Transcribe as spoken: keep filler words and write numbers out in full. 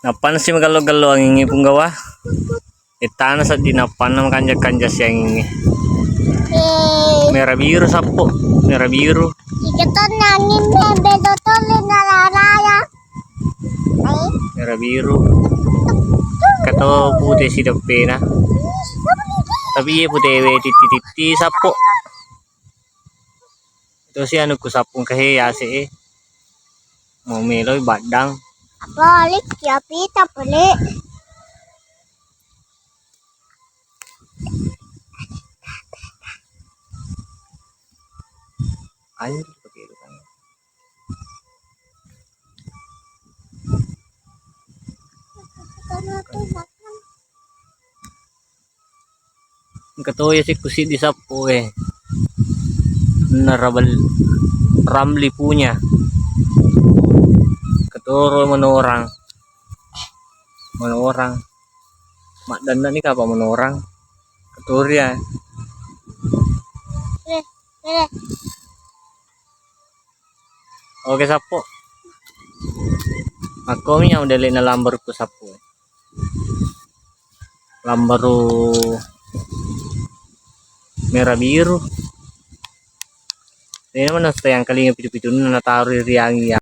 Nappanna si magello-gello angingnge punggawa. Ettana seddi nappanna makanja-kanja si angingnge. Eh, Merah biru sappo, merah biru. Iketon angingnge bedo tolli nalaraya. Eh, Merah biru. Kato pute si deppena. Tapi iye putewe titti-titti sappo. Itu si anu ku sappung kehe yase e. Mau meloi baddang. Balik ya pita pele. Ayo pakai itu kan. Engka to ya sikku siddi sappo e. Na rabal-, Ramli punya. Ketoro menorang. Menorang. Maddanna ni kapa menorang. Ketoro ya. Eh, eh. Oke, sappo. Makkomi yang udah lena lambar ku sappo. Lambaru merah biru. Ini mana sayang kali pitu-pitunna nataru ri angi ya.